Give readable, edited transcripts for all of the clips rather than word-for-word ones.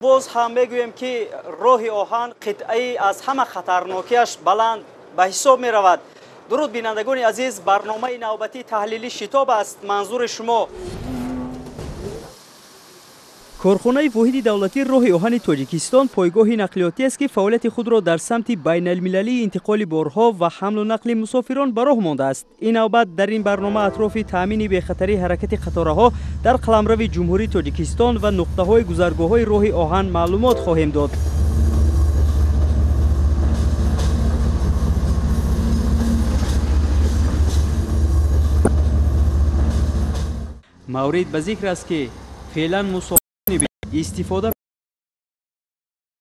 Боз ҳам мегӯем, ки роҳи оҳан қитъаи аз ҳама хатарнокиаш баланд ба ҳисоб меравад. Дуруд, бинандагони азиз, барномаи навбатии таҳлили шитоб аст манзури шумо. Корхонаи воҳиди давлатии роҳи оҳани Тоҷикистон пойгоҳи нақлиётӣ аст, ки фаъолияти худро дар самти байналмилалии интиқоли борҳо ва ҳамлу нақли мусофирон ба роҳ мондааст. Ин навбат дар ин барнома атрофи таъмини бехатарии ҳаракати қатораҳо дар қаламрави Ҷумҳурии Тоҷикистон ва нуқтаҳои гузаргоҳҳои роҳи оҳан маълумот хоҳем дод. Маврид ба зикр аст, ки феълан истифода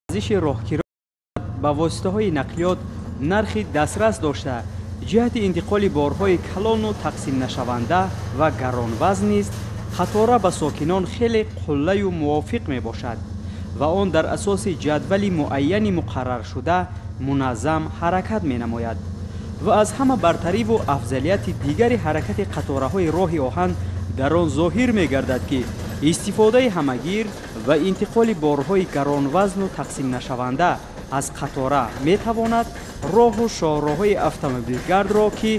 арзиши роҳкиро ба воситаҳои нақлиёт нархи дастрас дошта, ҷиҳати интиқоли борҳои калону тақсимнашаванда ва гаронвазн низ қатора ба сокинон хеле қуллаю мувофиқ мебошад ва он дар асоси ҷадвали муайяни муқарраршуда муназзам ҳаракат менамояд. Ва аз ҳама бартариву афзалияти дигари ҳаракати қатораҳои роҳи оҳан дар он зоҳир мегардад, ки истифодаи ҳамагир ва интиқоли борҳои гаронвазну тақсимнашаванда аз қатора метавонад роҳу шоҳроҳҳои автомобилгардро, ки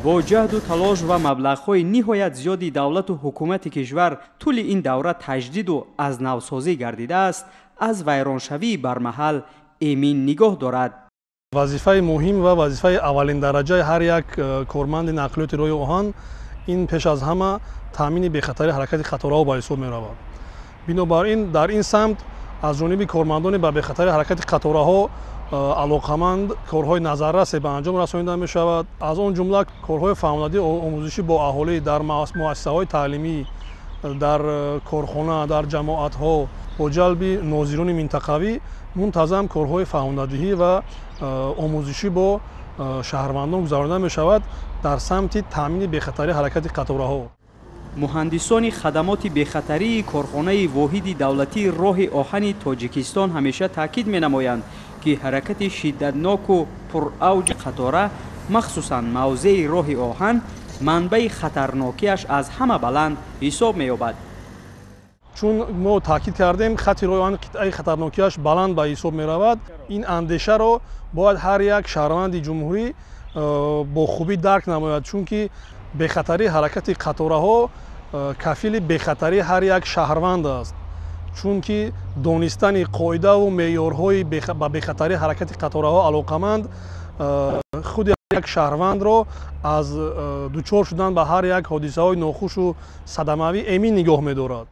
бо ҷаҳду талош ва маблағҳои ниҳоят зиёди давлату ҳукумати кишвар тӯли ин давра таҷдиду аз навсозӣ гардидааст, аз вайроншавии бармаҳал эмин нигоҳ дорад. Вазифаи муҳим ва вазифаи аввалиндараҷаи ҳар як корманди нақлиёти роҳи оҳан ин пеш аз ҳама таъмини бехатари ҳаракати қатораҳо ба ҳисоб меравад. Бинобар ин дар ин самт аз ҷониби кормандони ба бехатари ҳаракати қатораҳо алоқаманд корҳои назаррасе ба анҷом расонида мешавад. Аз он ҷумла корҳои фаҳмонадӣ, омӯзишӣ бо аҳолӣ дар муассисаҳои таълимӣ, дар корхона, дар ҷамоатҳо бо ҷалби нозирони минтақавӣ мунтазам корҳои фаҳмонадиҳӣ ва омӯзишӣ бо шаҳрвандон гузаронида мешавад дар самти таъмини бехатари ҳаракати қатораҳо. Муҳандисони хадамоти бехатарии корхонаи воҳиди давлатии роҳи оҳани Тоҷикистон ҳамеша таъкид менамоянд, ки ҳаракати шиддатноку пуравҷи қатора, махсусан мавзеи роҳи оҳан, манбаи хатарнокиаш аз ҳама баланд ҳисоб меёбад. Чун мо таъкид кардем, хати роҳи оҳан қитъаи хатарнокиаш баланд ба ҳисоб меравад. Ин андешаро бояд ҳар як шаҳрванди ҷумҳурӣ бо хубӣ дарк намояд, чунки бехатарии ҳаракати қатораҳо кафили бехатарии ҳар як шаҳрванд аст. Чунки донистани қоидаву меъёрҳои ба бехатарии ҳаракати қатораҳо алоқаманд худи як шаҳрвандро аз дучор шудан ба ҳар як ҳодисаҳои нохушу садамавӣ эмин нигоҳ медорад.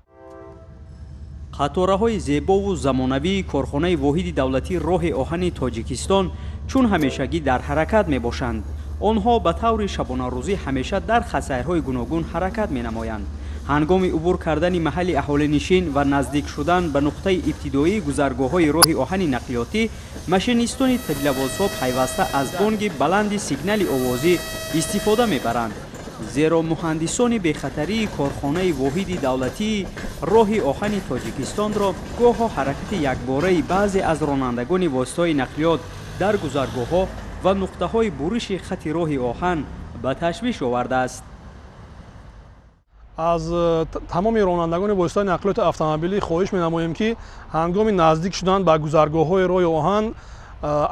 Қатораҳои зебову замонавии корхонаи воҳиди давлатии роҳи оҳани Тоҷикистон чун ҳамешагӣ дар ҳаракат мебошанд. Онҳо ба таври шабонарӯзӣ ҳамеша дар хатсайрҳои гуногун ҳаракат менамоянд. Ҳангоми убур кардани маҳалли аҳолинишин ва наздик шудан ба нуқтаи ибтидоии гузаргоҳҳои роҳи оҳани нақлиётӣ, машинистони тепловозҳо пайваста аз бонги баланди сигнали овозӣ истифода мебаранд. Зеро муҳандисони бехатарии корхонаи воҳиди давлатии роҳи оҳани Тоҷикистонро гоҳо ҳаракати якбораи баъзе аз ронандагони воситаҳои нақлиёт дар гузаргоҳҳо ва нуқтаҳои буриши хати роҳи оҳан ба ташвиш овардааст. Аз тамоми ронандагони воситаҳои нақлиёти автомобилӣ хоҳиш менамоем, ки ҳангоми наздик шудан ба гузаргоҳҳои роҳи оҳан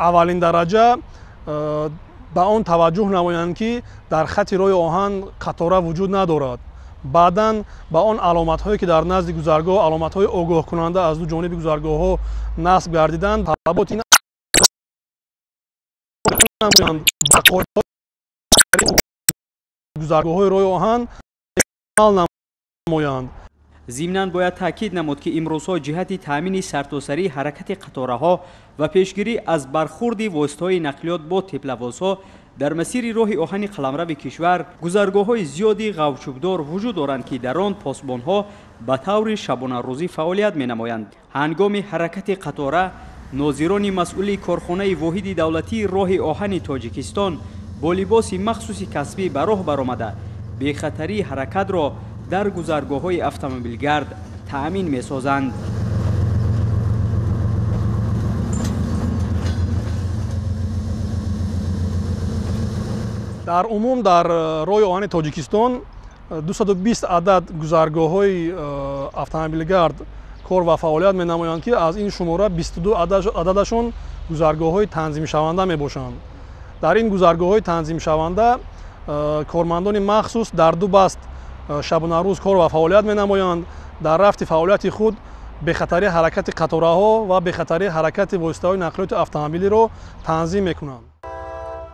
аввалин дараҷа ба он таваҷҷӯҳ намоянд, ки дар хати роҳи оҳан қатора вуҷуд надорад. Баъдан ба он аломатҳое, ки дар назди гузаргоҳ аломатҳои огоҳкунанда аз ду ҷониби гузаргоҳҳо насб гардиданд, талаботи ба гузаргоҳҳои роҳи оҳан амал намоянд. Зимнан бояд таъкид намуд, ки имрӯзҳо ҷиҳати таъмини сартосарии ҳаракати қатораҳо ва пешгирӣ аз бархурди воситаҳои нақлиёт бо тепловозҳо дар масири роҳи оҳани қаламрави кишвар гузаргоҳҳои зиёди ғавчӯбдор вуҷуд доранд, ки дар он посбонҳо ба таври шабонарӯзӣ фаъолият менамоянд. Ҳангоми ҳаракати қатора нозирони масъули корхонаи воҳиди давлатии роҳи оҳани Тоҷикистон бо либоси махсуси касбӣ ба роҳ баромада бехатарии ҳаракатро дар гузаргоҳҳои автомобилгард таъмин месозанд. Дар умум дар роҳи оҳани Тоҷикистон 220 адад гузаргоҳҳои автомобилгард кор ва фаъолият менамоянд, ки аз ин шумора 22 ададашон гузаргоҳҳои танзимшаванда мебошанд. Дар ин гузаргоҳҳои танзимшаванда кормандони махсус дар ду баст шабонарӯз кор ва фаъолият менамоянд. Дар рафти фаъолияти худ бехатарии ҳаракати қатораҳо ва бехатарии ҳаракати воситаҳои нақлиёти автомобилиро танзим мекунанд.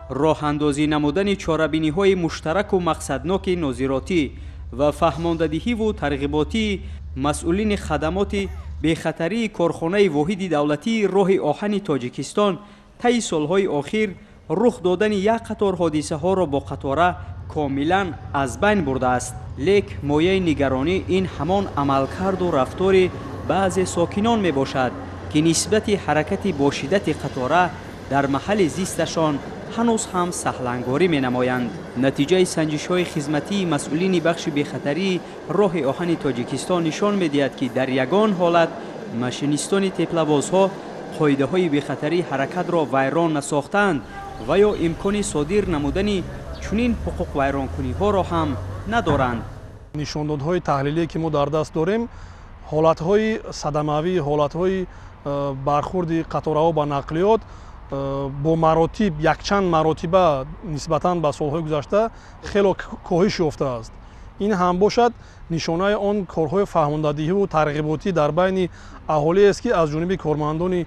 Роҳандозӣ намудани чорабиниҳои муштараку мақсадноки нозиротӣ ва фаҳмондадиҳиву тарғиботии масъулини хадамоти бехатарии корхонаи воҳиди давлатии роҳи оҳани Тоҷикистон таи солҳои охир рух додани як қатор ҳодисаҳоро бо қатора комилан аз байн бурдааст. Лек мояи нигаронӣ ин ҳамон амалкарду рафтори баъзе сокинон мебошад, ки нисбати ҳаракати бо шиддати қатора дар маҳалли зисташон ҳанӯз ҳам саҳлангорӣ менамоянд. Натиҷаи санҷишҳои хизматии масъулини бахши бехатарии роҳи оҳани Тоҷикистон нишон медиҳад, ки дар ягон ҳолат машинистони тепловозҳо қоидаҳои бехатарии ҳаракатро вайрон насохтаанд ва ё имкони содир намудани чунин ҳуқуқвайронкуниҳоро ҳам надоранд. Нишондодҳои таҳлилие, ки мо дар даст дорем, ҳолатҳои садамавӣ, ҳолатҳои бархурди қатораҳо ба нақлиёт бо маротиб, якчанд маротиба нисбатан ба солҳои гузашта хело коҳиш ёфтааст. Ин ҳам бошад нишонаи он корҳои фаҳмондадиҳиву тарғиботӣ дар байни аҳолиест, ки аз ҷониби кормандони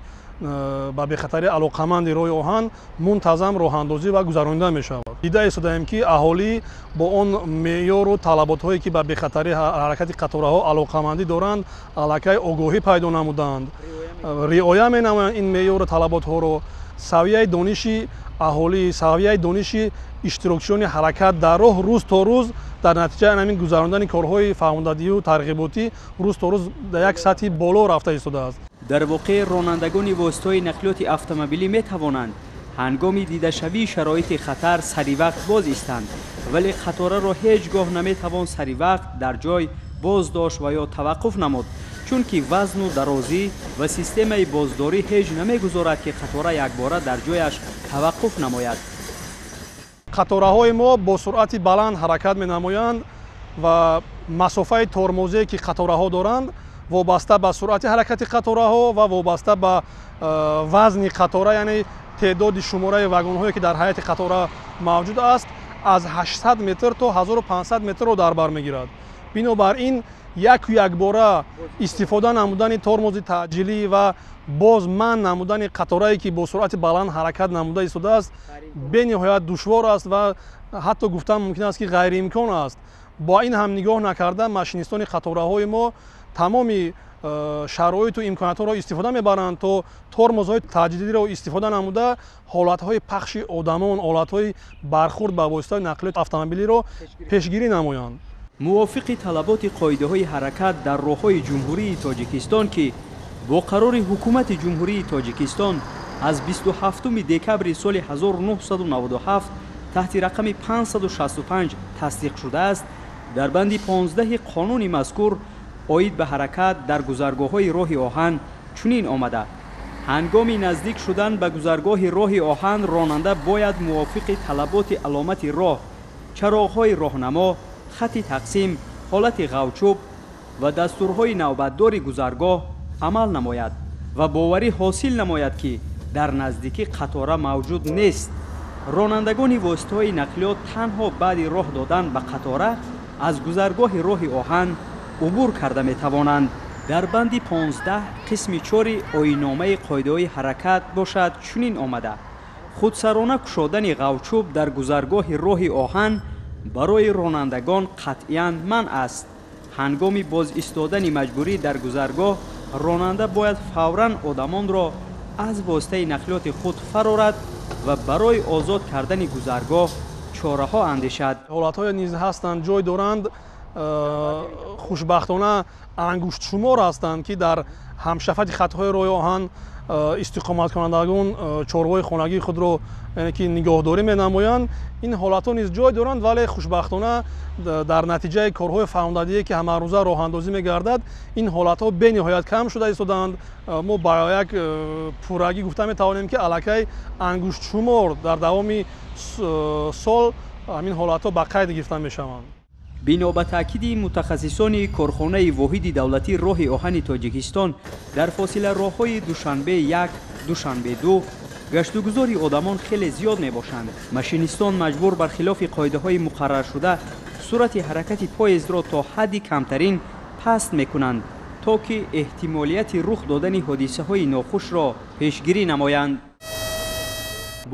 ба бехатарӣ алоқаманди роҳи оҳан мунтазам роҳандозӣ ва гузаронида мешавад. Дида истодаем, ки аҳолӣ бо он меъёру талаботҳое, ки ба бехатарии ҳаракати қатораҳо алоқамандӣ доранд, аллакай огоҳӣ пайдо намуданд, риоя менамоянд ин меъёру талаботҳоро. Савияи дониши аҳолӣ, савияи дониши иштирокчиёни ҳаракат дар роҳ рӯз то рӯз дар натиҷаи ҳамин гузарондани корҳои фаҳмондадиҳиву тарғиботӣ рӯз то рӯз дар як сатҳи боло рафта истодааст. Дар воқеъ ронандагони воситаҳои нақлиёти автомобилӣ метавонанд ҳангоми дидашавии шароити хатар саривақт боз истанд, вале қатораро ҳеҷ гоҳ наметавон саривақт дар ҷой боздошт ва ё таваққуф намуд, чунки вазну дарозӣ ва системаи боздорӣ ҳеҷ намегузорад, ки қатора якбора дар ҷояш таваққуф намояд. Қатораҳои мо бо суръати баланд ҳаракат менамоянд ва масофаи тормозие, ки қатораҳо доранд, вобаста ба суръати ҳаракати қатораҳо ва вобаста ба вазни қатора, яъне теъдоди шумораи вагонҳое, ки дар ҳайати қатора мавҷуд аст, аз 800 метр то 1500 метрро дар бар мегирад. Бинобар ин яку якбора истифода намудани тормози таъҷилӣ ва боз манъ намудани қаторае, ки бо суръати баланд ҳаракат намуда истодааст, бениҳоят душвор аст ва ҳатто гуфтан мумкин аст, ки ғайриимкон аст. Бо ин ҳам нигоҳ накарда, машинистони қатораҳои мо тамоми шароиту имкониятҳоро истифода мебаранд, то тормозҳои таъҷилиро истифода намуда ҳолатҳои пахши одамон, ҳолатҳои бархурд ба воситаҳои нақлиёти автомобилиро пешгирӣ намоянд. Мувофиқи талаботи қоидаҳои ҳаракат дар роҳҳои Ҷумҳурии Тоҷикистон, ки бо қарори Ҳукумати Ҷумҳурии Тоҷикистон аз 27 декабри соли 1997 таҳти рақами 565 тасдиқ шудааст, дар банди 15 қонуни мазкур оид ба ҳаракат дар гузаргоҳҳои роҳи оҳан чунин омада: ҳангоми наздик шудан ба гузаргоҳи роҳи оҳан ронанда бояд мувофиқи талаботи аломати роҳ, чароғҳои роҳнамо, хати тақсим, ҳолати ғавчӯб ва дастурҳои навбатдори гузаргоҳ амал намояд ва боварӣ ҳосил намояд, ки дар наздикӣ қатора мавҷуд нест. Ронандагони воситаҳои нақлиёт танҳо баъди роҳ додан ба қатора аз гузаргоҳи роҳи оҳан убур карда метавонанд. Дар банди 15 қисми 4 оинномаи қоидаҳои ҳаракат бошад чунин омада: худсарона кушодани ғавчӯб дар гузаргоҳи роҳи оҳан барои ронандагон қатъиян манъ аст. Ҳангоми боз истодани маҷбурӣ дар гузаргоҳ ронанда бояд фавран одамонро аз воситаи нақлиёти худ фарорад ва барои озод кардани гузаргоҳ чораҳо андешад. Ҳолатҳое низ ҳастанд, ҷой доранд, хушбахтона ангуштшумор ҳастанд, ки дар ҳамшафати хатҳои роҳи оҳан истиқоматкунандагон чорвои хонагии худро, яъне ки нигоҳдорӣ менамоянд. Ин ҳолатҳо низ ҷой доранд, вале хушбахтона дар натиҷаи корҳои фаҳмондадиҳие, ки ҳамарӯза роҳандозӣ мегардад, ин ҳолатҳо бениҳоят кам шуда истодаанд. Мо ба як пуррагӣ гуфта метавонем, ки аллакай ангуштшумор дар давоми сол ҳамин ҳолатҳо ба қайд гирифта мешаванд. Бино ба таъкиди мутахассисони корхонаи воҳиди давлатии роҳи оҳани Тоҷикистон, дар фосила роҳҳои Душанбе 1, Душанбе 2 гаштугузори одамон хеле зиёд мебошанд. Машинистон маҷбур бар хилофи қоидаҳои муқарраршуда суръати ҳаракати поездро то ҳадди камтарин паст мекунанд, то ки эҳтимолияти рух додани ҳодисаҳои нохушро пешгирӣ намоянд.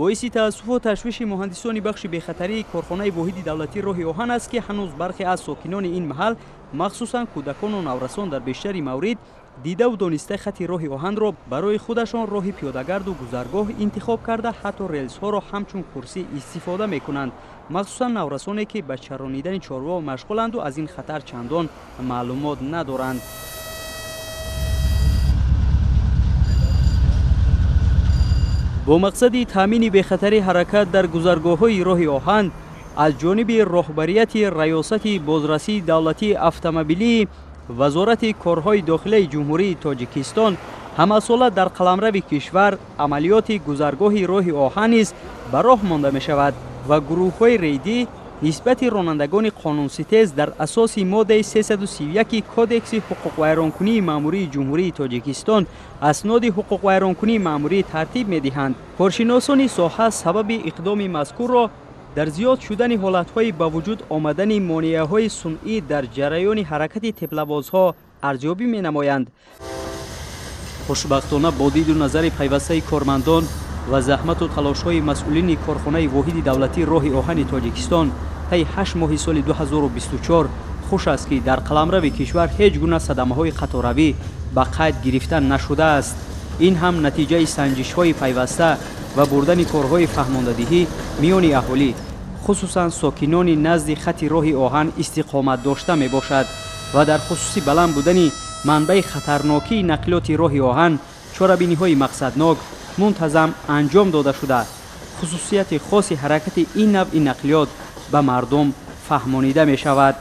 Боиси таассуфу ташвиши муҳандисони бахши бехатарии корхонаи воҳиди давлатии роҳи оҳан аст, ки ҳанӯз бархе аз сокинони ин маҳал, махсусан кӯдакону наврасон, дар бештари маврид дидаву дониста хати роҳи оҳанро барои худашон роҳи пиёдагарду гузаргоҳ интихоб карда, ҳатто релсҳоро ҳамчун курсӣ истифода мекунанд, махсусан наврасоне ки ба чаронидани чорво машғуланду аз ин хатар чандон маълумот надоранд. Бо мақсади таъмини бехатари ҳаракат дар гузаргоҳҳои роҳи оҳан аз ҷониби роҳбарияти Раёсати бозрасии давлатии автомобилии Вазорати корҳои дохилаи Ҷумҳурии Тоҷикистон ҳамасола дар қаламрави кишвар амалиёти гузаргоҳи роҳи оҳан низ ба роҳ монда мешавад ва гурӯҳҳои рейдӣ нисбати ронандагони қонунситез дар асоси моддаи 331 Кодекси ҳуқуқвайронкунии маъмурии Ҷумҳурии Тоҷикистон асноди ҳуқуқвайронкунии маъмурӣ тартиб медиҳанд. Коршиносони соҳа сабаби иқдоми мазкурро дар зиёд шудани ҳолатҳои ба вуҷуд омадани монеаҳои сунъӣ дар ҷараёни ҳаракати тепловозҳо арзёбӣ менамоянд. Хушбахтона, бо диду назари пайвастаи кормандон ва заҳмату талошҳои масъулини корхонаи воҳиди давлатии роҳи оҳани Тоҷикистон таи 8 моҳи соли 2024 хуш аст, ки дар қаламрави кишвар ҳеҷ гуна садамаҳои қаторавӣ ба қайд гирифта нашудааст. Ин ҳам натиҷаи санҷишҳои пайваста ва бурдани корҳои фаҳмондадиҳӣ миёни аҳолӣ, хусусан сокинони назди хати роҳи оҳан истиқомат дошта мебошад ва дар хусуси баланд будани манбаи хатарнокии нақлиёти роҳи оҳан чорабиниҳои мақсаднок мунтазам анҷом дода шуда, хусусияти хоси ҳаракати ин навъи нақлиёт ба мардум фаҳмонида мешавад.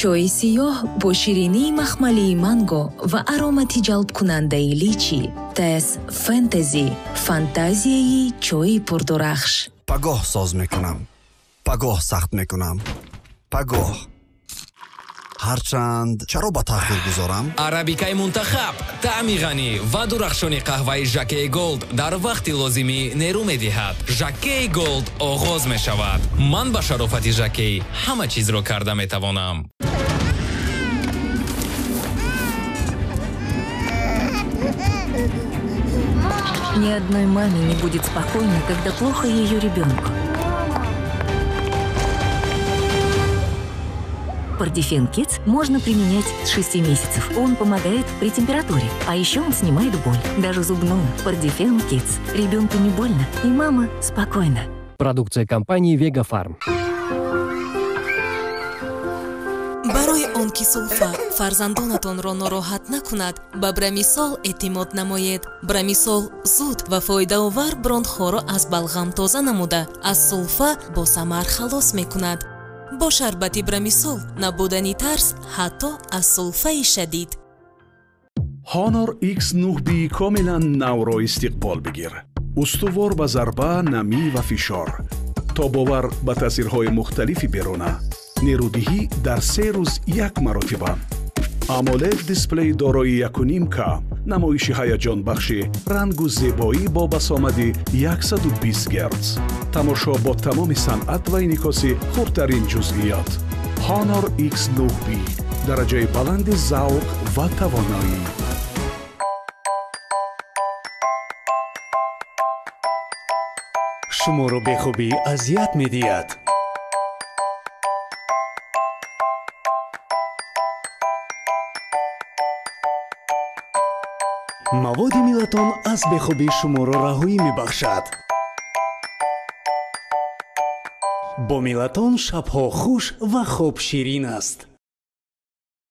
Чойи сиёҳ бо ширинии махмалии манго ва аромати ҷалбкунандаи личи. Тес Фэнтези. Фантазияи чойи пурдурахш. Пагоҳ соз мекунам. Пагоҳ сахт мекунам. Пагоҳ. Ҳарчанд чаро ба таъхир гузорам? Арабикаи мунтахаб, таъми ғанӣ ва дурахшони қаҳваи Жакей Голд дар вақти лозимӣ нерӯ медиҳад. Жакей Голд оғоз мешавад. Ман ба шарофати Жакей ҳама чизро карда метавонам. Ни одной маме не будет спокойно, когда плохо ее ребенку. Пардифен Кидс можно применять с 6 месяцев. Он помогает при температуре, а еще он снимает боль, даже зубную. Пардифен Кидс. Ребенку не больно, и мама спокойна. Продукция компании Вега Фарм. Барои он ки сулфа фарзандонатонро нороҳат накунад, ба Брамисол эътимод намоед. Брамисол зуд ва фоидаовар бронхҳоро аз балғам тоза намуда, аз сулфа бо самар халос мекунад. Бо шарбати Брамисол набудани тарс ҳатто аз сулфаи шадид. Honor X9B комилан навро истиқбол бигир. Устувор ба зарба, намӣ ва фишор. Тобовар ба таъсирҳои мухталифи беруна. Нерӯдиҳӣ дар 3 рӯз як маротиба. AMOLED дисплей дорои 1.5К, намоиши ҳаяҷонбахши рангу зебоӣ бо басомади 120 Гц. Тамошо бо тамоми санъат ва инъикоси хурдтарин ҷузъиёт. Honor X9B дараҷаи баланди завқ ва тавоноӣ. Шуморо бехобӣ азият медиҳад. Маводи Мелатон аз бехобӣ шуморо раҳоӣ мебахшад. Бо Мелатон шабҳо хуш ва хоб ширин аст.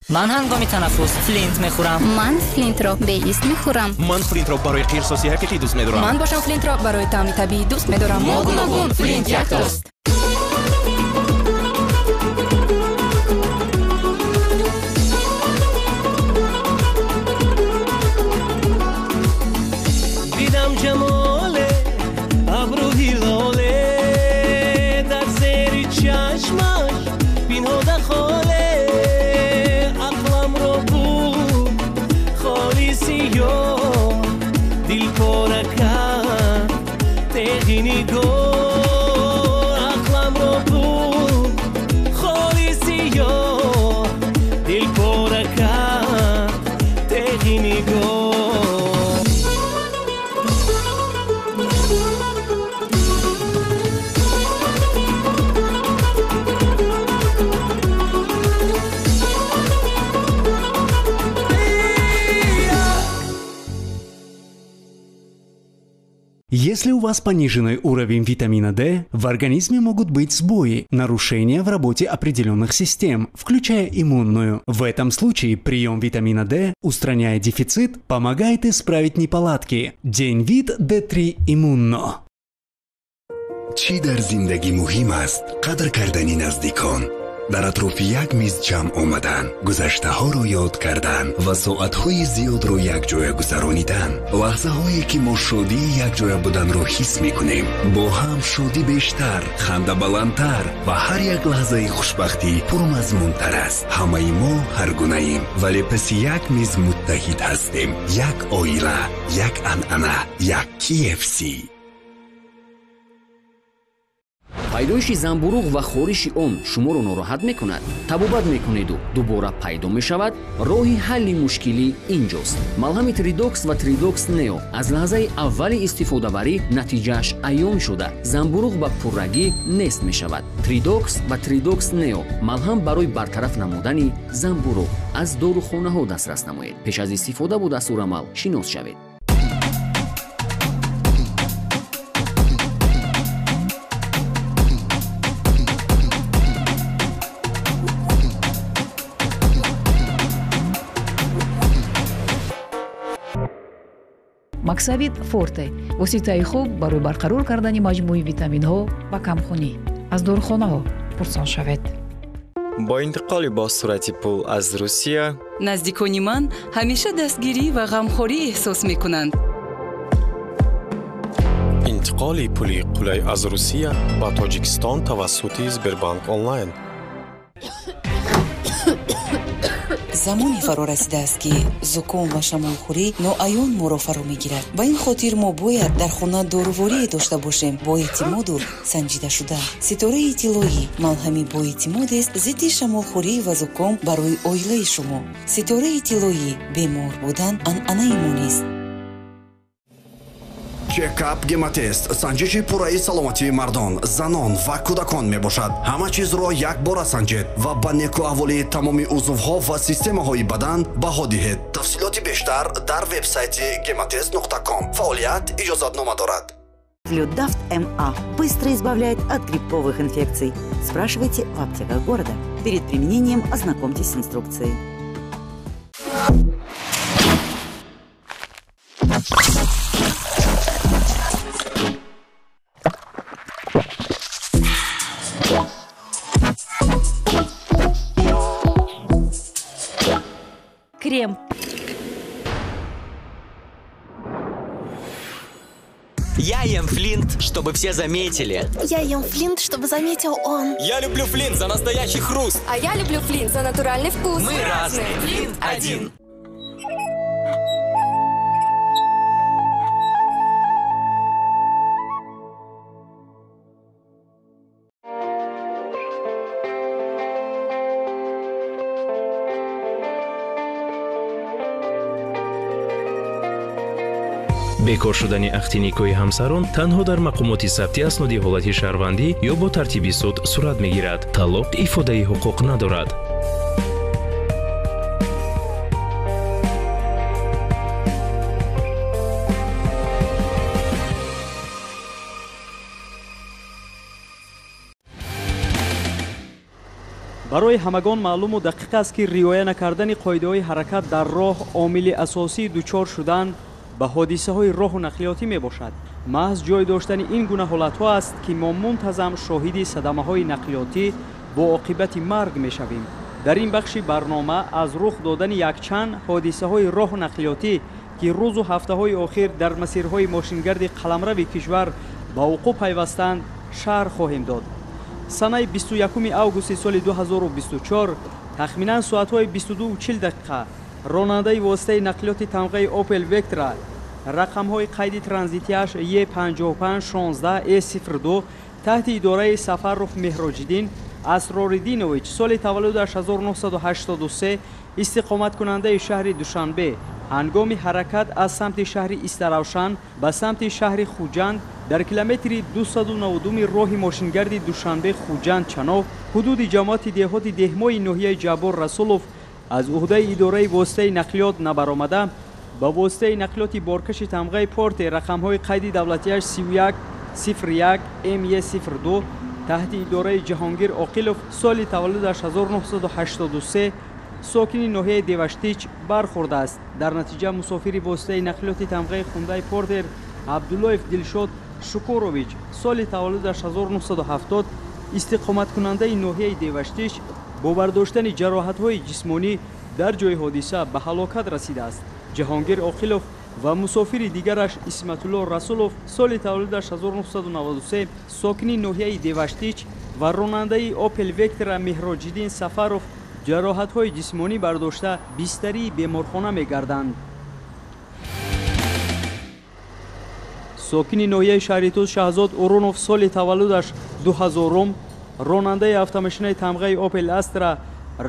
Ман ҳангоми танаффус Флинт мехӯрам. Ман Флинтро беист мехӯрам. Ман Флинтро барои қирсоси ҳақиқӣ дӯст медорам. Ман бошам Флинтро барои таъми табиӣ дӯст медорам. Мо гуногун, Флинт яктост. Дидам ҷамоле, абру ҳилоле, дар зери чашмаш пинҳода холе, ақламро буд холи сиёҳ, дил пора кард теғи нигоҳ, ақламро буд холи сиёҳ, дил пора кард теғи нигоҳ. Если у вас пониженный уровень витамина D, в организме могут быть сбои, нарушения в работе определенных систем, включая иммунную. В этом случае прием витамина D, устраняя дефицит, помогает исправить неполадки. Денвит D3 Иммунно. Чӣ дар зиндагӣ муҳим аст? Қадр кардани наздикон, дар атрофи як миз ҷамъ омадан, гузаштаҳоро ёд кардан ва соатҳои зиёдро якҷоя гузаронидан. Лаҳзаҳое ки мо шодии якҷоя буданро ҳис мекунем. Бо ҳам шодӣ бештар, ханда баландтар ва ҳар як лаҳзаи хушбахтӣ пурмазмунтар аст. Ҳамаи мо ҳаргунаем, вале паси як миз муттаҳид ҳастем. Як оила, як анъана, як KFC. Пайдоиши занбуруғ ва хориши он шуморо нороҳат мекунад. Табобат мекунеду дубора пайдо мешавад. Роҳи ҳалли мушкилӣ инҷост. Малҳами Тридокс ва Тридокс Нео аз лаҳзаи аввали истифодабарӣ натиҷааш аён шуда, занбуруғ ба пуррагӣ нест мешавад. Тридокс ва Тридокс Нео малҳам барои бартараф намудани занбуруғ аз дорухонаҳо дастрас намоед. Пеш аз истифода бо дастурамал шинос шавед. Максавит Форте воситаи хуб барои барқарор кардани маҷмӯи витаминҳо ва камхунӣ. Аз дорухонаҳо пурсон шавед. Бо интиқоли бо сурати пул аз Русия наздикони ман ҳамеша дастгирӣ ва ғамхорӣ эҳсос мекунанд. Интиқоли пули қулай аз Русия ба Тоҷикистон тавассути Сбербанк онлайн. Замоне фаро расидааст, ки зуком ва шамолхӯрӣ ноаён моро фаро мегирад. Ба ин хотир мо бояд дар хона доруворие дошта бошем бо эътимоду санҷидашуда. Ситораи тиллоӣ малҳами боэътимодест зидди шамолхӯрӣ ва зуком барои оилаи шумо. Ситораи тиллоӣ бемор будан анъанаи мо нест. Чекап гемотест санҷиши пурраи саломатии мардон, занон ва кӯдакон мебошад. Ҳама чизро якбора санҷед ва ба некуаҳволии тамоми узвҳо ва системаҳои бадан баҳо диҳед. Тафсилоти бештар дар вебсайти gematest.com. Фаъолият иҷозатнома дорад. Флюдафт МА быстро избавляет от грибковых инфекций. Спрашивайте в аптеках города. Перед применением ознакомьтесь с инструкцией. Крем. Я ем Флинт, чтобы все заметили. Я ем Флинт, чтобы заметил он. Я люблю Флинт за настоящий хруст. А я люблю Флинт за натуральный вкус. Мы разные. Флинт один. Бекор шудани ақди никоҳи ҳамсарон танҳо дар мақомоти сабти асноди ҳолати шаҳрвандӣ ё бо тартиби суд сурат мегирад. Талоқ ифодаи ҳуқуқ надорад. Барои ҳамагон маълуму дақиқ аст, ки риоя накардани қоидаҳои ҳаракат дар роҳ омили асосии дучор шудан ба ҳодисаҳои роҳу нақлиётӣ мебошад. Маҳз ҷой доштани ин гуна ҳолатҳо аст, ки мо мунтазам шоҳиди садамаҳои нақлиётӣ бо оқибати марг мешавем. Дар ин бахши барнома аз рух додани якчанд ҳодисаҳои роҳу нақлиётӣ, ки рӯзу ҳафтаҳои охир дар масирҳои мошингарди қаламрави кишвар ба вуқӯъ пайвастанд, шарҳ хоҳем дод. Санаи 21 августи соли 2024 тахминан соатҳои 22:40 дақиқа ронандаи воситаи нақлиёти тамғаи Opel Vectra рақамҳои қайди транзитиаш Е5516 Е02 таҳти идораи Сафаров Меҳроҷиддин Асрориддинович соли таваллудаш 1983 истиқоматкунандаи шаҳри Душанбе ҳангоми ҳаракат аз самти шаҳри Истаравшан ба самти шаҳри Хуҷанд дар километри 292 роҳи мошингарди Душанбе Хуҷанд Чанов ҳудуди ҷамоати деҳоти Деҳмои ноҳияи Ҷаббор Расулов аз уҳдаи идораи воситаи нақлиёт набаромада ба воситаи нақлиёти боркаши тамғаи Порте рақамҳои қайди давлатиаш 31 01 МЕ02 таҳти идораи Ҷаҳонгир Оқилов соли таваллудаш 1983 сокини ноҳияи Деваштич бархӯрдааст. Дар натиҷа мусофири воситаи нақлиёти тамғаи Хундай Портер Абдуллоев Дилшод Шукурович соли таваллудаш 1970 истиқоматкунандаи ноҳияи Деваштич бо бардоштани ҷароҳатҳои ҷисмонӣ дар ҷои ҳодиса ба ҳалокат расидааст. Ҷаҳонгир Оқилов ва мусофири дигараш Исматулло Расулов соли таваллудаш 1993 сокини ноҳияи Деваштич ва ронандаи Opel Vectra Меҳроҷиддин Сафаров ҷароҳатҳои ҷисмонӣ бардошта бистарии беморхона мегарданд. Сокини ноҳияи шаҳри Туз Шаҳзод Урунов соли таваллудаш 2000 ронандаи автомошинаи тамғаи Opel Astra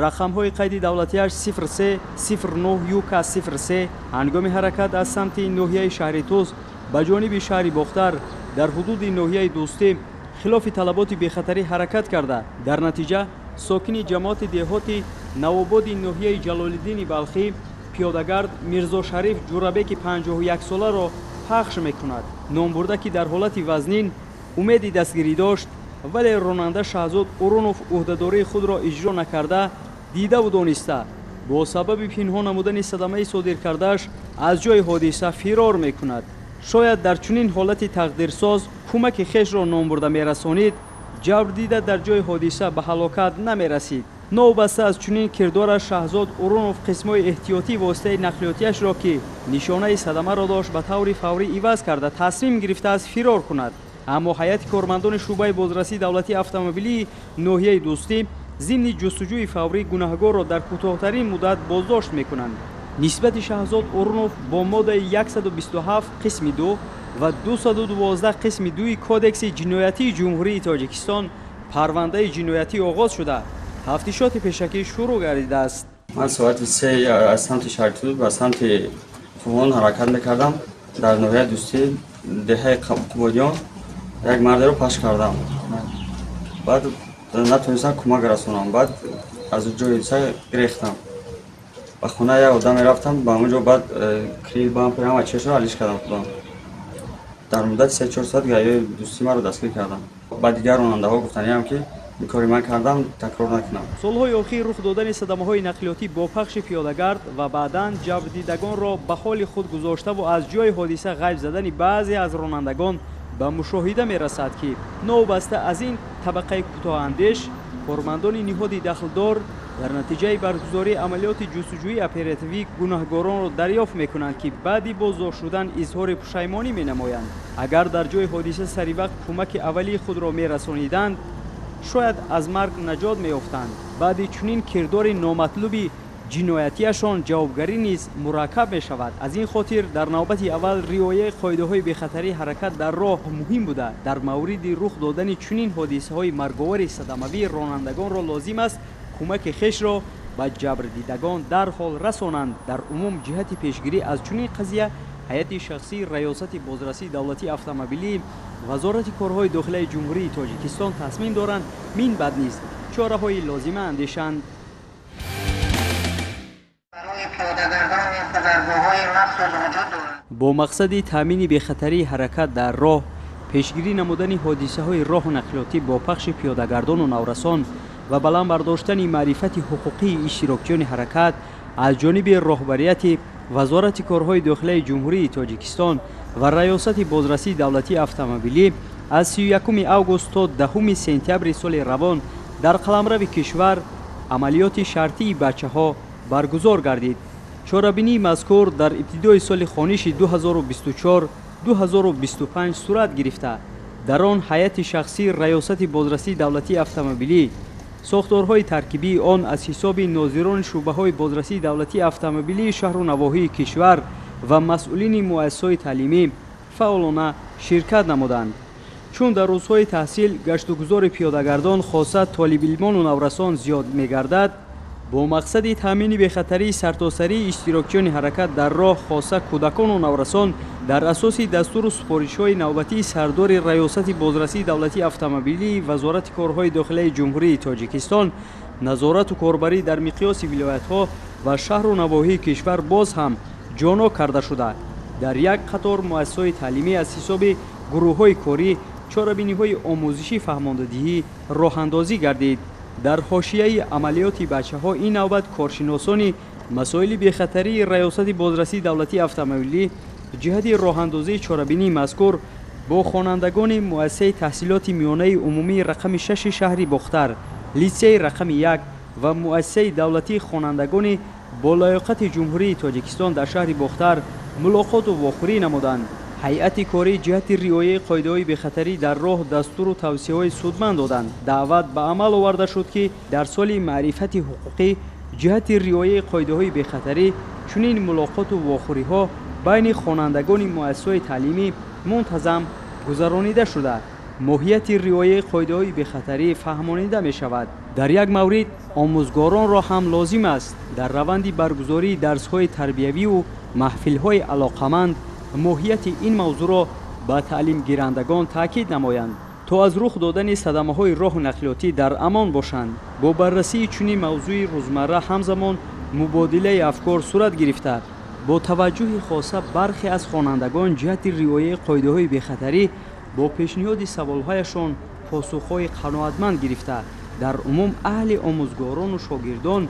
рақамҳои қайди давлатиаш 03 09 ЮК 03 ҳангоми ҳаракат аз самти ноҳияи шаҳри Туз ба ҷониби шаҳри Бохтар дар ҳудуди ноҳияи Дӯстӣ хилофи талаботи бехатарӣ ҳаракат карда, дар натиҷа сокини ҷамоати деҳоти Навободи ноҳияи Ҷалолиддини Балхӣ пиёдагард Мирзошариф Ҷурабеки 51-соларо пахш мекунад. Номбурда, ки дар ҳолати вазнин умеди дастгирӣ дошт, вале ронанда Шаҳзод Урунов ӯҳдадории худро иҷро накарда, дидаву дониста бо сабаби пинҳон намудани садамаи содир кардааш аз ҷои ҳодиса фирор мекунад. Шояд дар чунин ҳолати тақдирсоз кӯмаки хешро номбурда мерасонид, ҷабр дида дар ҷои ҳодиса ба ҳалокат намерасид. Новобаста аз чунин кирдораш Шаҳзод Урунов қисмҳои эҳтиётии воситаи нақлиётиашро, ки нишонаи садамаро дошт, ба таври фаврӣ иваз карда тасмим гирифтааст фирор кунад. Аммо ҳайати кормандони шӯъбаи бозрасии давлатии автомобилии ноҳияи Дӯстӣ зимни ҷустуҷӯи фаврӣ гунаҳгорро дар кӯтоҳтарин муддат боздошт мекунанд. Нисбати Шаҳзод Урунов бо моддаи 127 қисми 2 ва 212 қисми 2 Кодекси ҷиноятии Ҷумҳурии Тоҷикистон парвандаи ҷиноятӣ оғоз шуда, тафтишоти пешакӣ шурӯъ гардидааст. Ман соати 3 аз самти шаҳри Туз ба самти Қувон ҳаракат мекардам. Дар ноҳияи Дӯстӣ деҳаи Қубодиён як мардеро пахш кардам. Баъд натонистам кӯмак расонам. Баъд аз ҷои ҳодиса гирехтам. Ба хона як одам мерафтам, ба он ҷо баъд крил бампер ҳама чизро алиш кардам худам. Дар муддати 3-4 соат гаёи дӯстӣ маро дастгир кардам. Ба дигар ронандаҳо гуфтаниам, ки ин кори ман кардам, такрор накунам. Солҳои охир рух додани садамаҳои нақлиётӣ бо пахши пиёдагард ва баъдан ҷабрдидагонро ба ҳоли худ гузоштаву аз ҷои ҳодиса ғайб задани баъзе аз ронандагон ба мушоҳида мерасад, ки новобаста аз ин табақаи кӯтоҳандеш кормандони ниҳоди дахлдор дар натиҷаи баргузории амалиёти ҷустуҷӯии оперативӣ гунаҳгоронро дарёфт мекунанд, ки баъди боздошт шудан изҳори пушаймонӣ менамоянд. Агар дар ҷои ҳодиса саривақт кӯмаки аввалии худро мерасониданд, шояд аз марг наҷот меёфтанд. Баъди чунин кирдори номатлуби ҷиноятиашон ҷавобгарӣ низ мураккаб мешавад. Аз ин хотир дар навбати аввал риояи қоидаҳои бехатарии ҳаракат дар роҳ муҳим буда, дар мавриди рух додани чунин ҳодисаҳои марговари садамавӣ ронандагонро лозим аст кӯмаки хешро ба ҷабрдидагон дарҳол расонанд. Дар умум ҷиҳати пешгирӣ аз чунин қазия ҳайати шахсии Раёсати бозрасии давлатии автомобилӣ Вазорати корҳои дохилаи Ҷумҳурии Тоҷикистон тасмим доранд мин баъд низ чораҳои лозима андешанд. Бо мақсади таъмини бехатарии ҳаракат дар роҳ, пешгирӣ намудани ҳодисаҳои роҳу нақлиётӣ бо пахши пиёдагардону наврасон ва баланд бардоштани маърифати ҳуқуқии иштирокчиёни ҳаракат аз ҷониби роҳбарияти Вазорати корҳои дохилаи Ҷумҳурии Тоҷикистон ва Раёсати бозрасии давлатии автомобилӣ аз 31 август то 10 сентябри соли равон дар қаламрави кишвар амалиёти шартии бачаҳо баргузор гардид. Чорабинии мазкур дар ибтидои соли хониши 2024-2025 сурат гирифта, дар он ҳайати шахсии Раёсати бозрасии давлатии автомобилӣ, сохторҳои таркибии он аз ҳисоби нозирони шӯъбаҳои бозрасии давлатии автомобилии шаҳру навоҳии кишвар ва масъулини муассисаҳои таълимӣ фаъолона ширкат намуданд. Чун дар рӯзҳои таҳсил гаштугузори пиёдагардон, хоса толибилмону наврасон зиёд мегардад, бо мақсади таъмини бехатарии сартосарии иштирокчиёни ҳаракат дар роҳ, хоса кӯдакону наврасон, дар асоси дастуру супоришҳои навбатии сардори Раёсати бозрасии давлатии автомобилии Вазорати корҳои дохилаи Ҷумҳурии Тоҷикистон назорату корбарӣ дар миқёси вилоятҳо ва шаҳру навоҳии кишвар боз ҳам ҷоно карда шуда, дар як қатор муассисаҳои таълимӣ аз ҳисоби гурӯҳҳои корӣ чорабиниҳои омӯзишӣ фаҳмондадиҳӣ роҳандозӣ гардид. Дар ҳошияи амалиёти бачаҳо ин навбат коршиносони масоили бехатарии Раёсати бозрасии давлатии автомобилӣ ҷиҳати роҳандозии чорабинии мазкур бо хонандагони муассисаи таҳсилоти миёнаи умумии рақами 6 шаҳри Бохтар, литсеи рақами 1 ва муассисаи давлатии хонандагони болаёқати Ҷумҳурии Тоҷикистон дар шаҳри Бохтар мулоқоту вохӯрӣ намуданд. Ҳайати корӣ ҷиҳати риояи қоидаҳои бехатарӣ дар роҳ дастуру тавсияҳои судманд доданд. Даъват ба амал оварда шуд, ки дар соли маърифати ҳуқуқӣ ҷиҳати риояи қоидаҳои бехатарӣ чунин мулоқоту вохӯриҳо байни хонандагони муассисаҳои таълимӣ мунтазам гузаронида шуда, моҳияти риояи қоидаҳои бехатарӣ фаҳмонида мешавад. Дар як маврид омӯзгоронро ҳам лозим аст дар раванди баргузории дарсҳои тарбиявию маҳфилҳои алоқаманд моҳияти ин мавзӯъро ба таълимгирандагон таъкид намоянд, то аз рух додани садамаҳои роҳу нақлиётӣ дар амон бошанд. Бо баррасии чунин мавзӯи рӯзмарра ҳамзамон мубодилаи афкор сурат гирифта, бо таваҷҷӯҳи хоса бархе аз хонандагон ҷиҳати риояи қоидаҳои бехатарӣ бо пешниҳоди саволҳояшон посухҳои қаноатманд гирифта, дар умум аҳли омӯзгорону шогирдон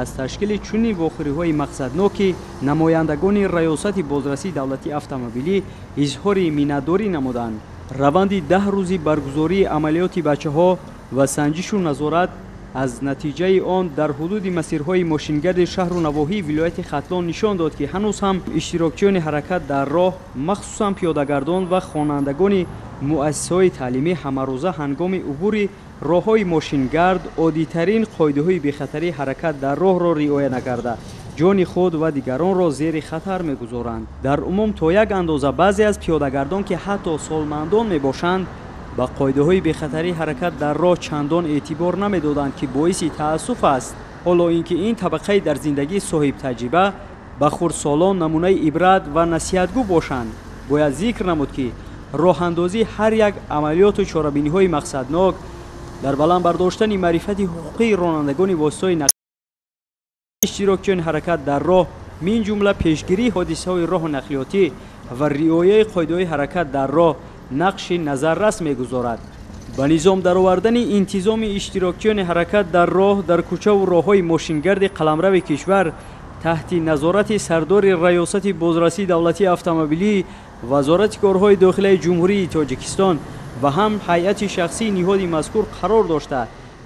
аз ташкили чунин вохӯриҳои мақсадноки намояндагони Раёсати бозрасии давлатии автомобилӣ изҳори миннатдорӣ намуданд. Раванди 10 рӯзи баргузории амалиёти бачаҳо ва санҷишу назорат аз натиҷаи он дар ҳудуди масирҳои мошингарди шаҳру навоҳии вилояти Хатлон нишон дод, ки ҳанӯз ҳам иштирокчиёни ҳаракат дар роҳ, махсусан пиёдагардон ва хонандагони муассисаҳои таълимӣ ҳамарӯза ҳангоми убури роҳҳои мошингард оддитарин қоидаҳои бехатарии ҳаракат дар роҳро риоя накарда, ҷони худ ва дигаронро зери хатар мегузоранд. Дар умум то як андоза баъзе аз пиёдагардон, ки ҳатто солмандон мебошанд, ба қоидаҳои бехатарии ҳаракат дар роҳ чандон эътибор намедоданд, ки боиси таассуф аст. Ҳоло ин ки ин табақаи дар зиндагӣ соҳибтаҷриба ба хурдсолон намунаи ибрат ва насиҳатгӯ бошанд. Бояд зикр намуд, ки роҳандозии ҳар як амалиёту чорабиниҳои мақсаднок дар баланд бардоштани маърифати ҳуқуқии ронандагони воситаҳои нақлиётӣ, иштирокчиёни ҳаракат дар роҳ, мин ҷумла пешгирии ҳодисаҳои роҳу нақлиётӣ ва риояи қоидаҳои ҳаракат дар роҳ нақши назаррас мегузорад. Ба низом даровардани интизоми иштирокчиёни ҳаракат дар роҳ дар кӯчаву роҳҳои мошингарди қаламрави кишвар таҳти назорати сардори Раёсати бозрасии давлатии автомобилии Вазорати корҳои дохилаи Ҷумҳурии Тоҷикистон ва ҳам ҳайати шахсии ниҳоди мазкур қарор дошта,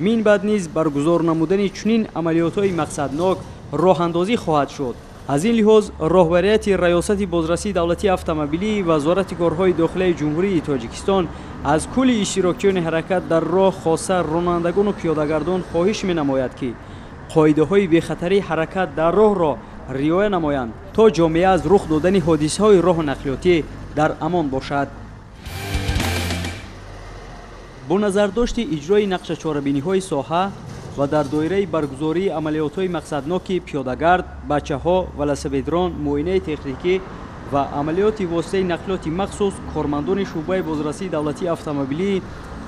мин баъд низ баргузор намудани чунин амалиётҳои мақсаднок роҳандозӣ хоҳад шуд. Аз ин лиҳоз роҳбарияти Раёсати бозрасии давлатии автомобилии Вазорати корҳои дохилаи Ҷумҳурии Тоҷикистон аз кулли иштирокчиёни ҳаракат дар роҳ, хоса ронандагону пиёдагардон хоҳиш менамояд, ки қоидаҳои бехатарии ҳаракат дар роҳро риоя намоянд, то ҷомеа аз рух додани ҳодисаҳои роҳу нақлиётӣ дар амон бошад. Бо назардошти иҷрои нақшачорабиниҳои соҳа ва дар доираи баргузории амалиётҳои мақсадноки пиёдагард, бачаҳо, велосипедрон, муоинаи техникӣ ва амалиёти воситаи нақлиёти махсус кормандони шӯъбаи бозрасии давлатии автомобилии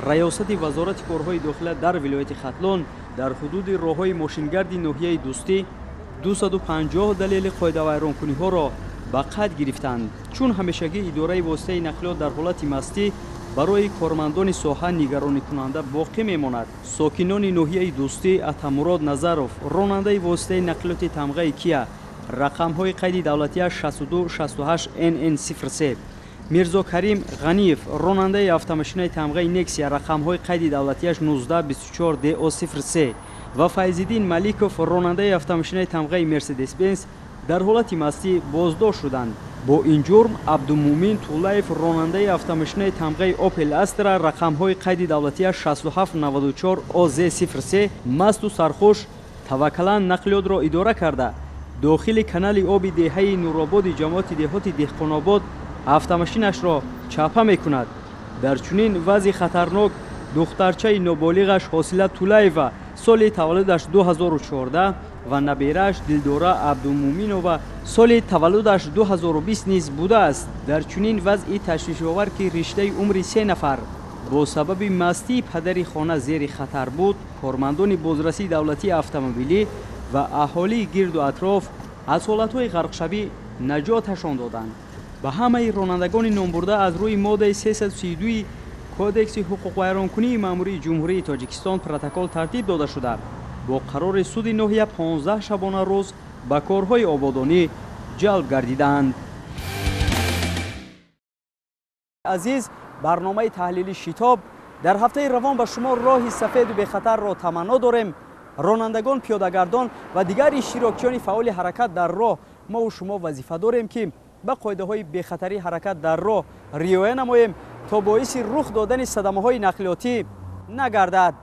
Раёсати Вазорати корҳои дохила дар вилояти Хатлон дар ҳудуди роҳҳои мошингарди ноҳияи Дӯстӣ 250 далели қоидавайронкуниҳоро ба қайд гирифтанд. Чун ҳамешагӣ идораи воситаи нақлиёт дар ҳолати мастӣ Барои кормандони соҳа нигаронӣкунанда боқӣ мемонад. Сокинони ноҳияи Дӯстӣ Атамурод Назаров, ронандаи воситаи нақлиёти тамғаи Кия, рақамҳои қайди давлатиаш 62 68 НН 03, Мирзокарим Ғаниев, ронандаи автомошинаи тамғаи Нексия, рақамҳои қайди давлатиаш 19 24 ДО 03 ва Файзиддин Маликов, ронандаи автомошинаи тамғаи Мерседес Бенз дар ҳолати мастӣ боздошт шуданд. Бо ин ҷурм Абдумӯмин Тулаев, ронандаи автомошинаи тамғаи Опел Астра, рақамҳои қайди давлатиаш 67 94 ОЗ 03, масту сархуш таваккалан нақлиётро идора карда, дохили канали оби деҳаи Нурободи ҷамоати деҳоти Деҳқонобод автомошинашро чапа мекунад. Дар чунин вазъи хатарнок духтарчаи ноболиғаш Ҳосила Тулаева, соли таваллудаш 2014, ва наберааш Дилдора Абдумӯминова, соли таваллудаш 2020 низ будааст. Дар чунин вазъи ташвишовар, ки риштаи умри се нафар бо сабаби мастии падари хона зери хатар буд, кормандони бозрасии давлатии автомобилӣ ва аҳолии гирду атроф аз ҳолатҳои ғарқшавӣ наҷоташон доданд. Ба ҳамаи ронандагони номбурда аз рӯи моддаи 332 Кодекси ҳуқуқвайронкунии маъмурии Ҷумҳурии Тоҷикистон протокол тартиб дода шуда, бо қарори суди ноҳия 15 шабона рӯз ба корҳои ободонӣ ҷалб гардиданд. Азиз, барномаи таҳлили Шитоб дар ҳафтаи равон ба шумо роҳи сафеду бехатарро таманно дорем. Ронандагон, пиёдагардон ва дигар иштирокчиёни фаъоли ҳаракат дар роҳ, мову шумо вазифа дорем, ки ба қоидаҳои бехатарии ҳаракат дар роҳ риоя намоем, то боиси рух додани садамаҳои нақлиётӣ нагардад.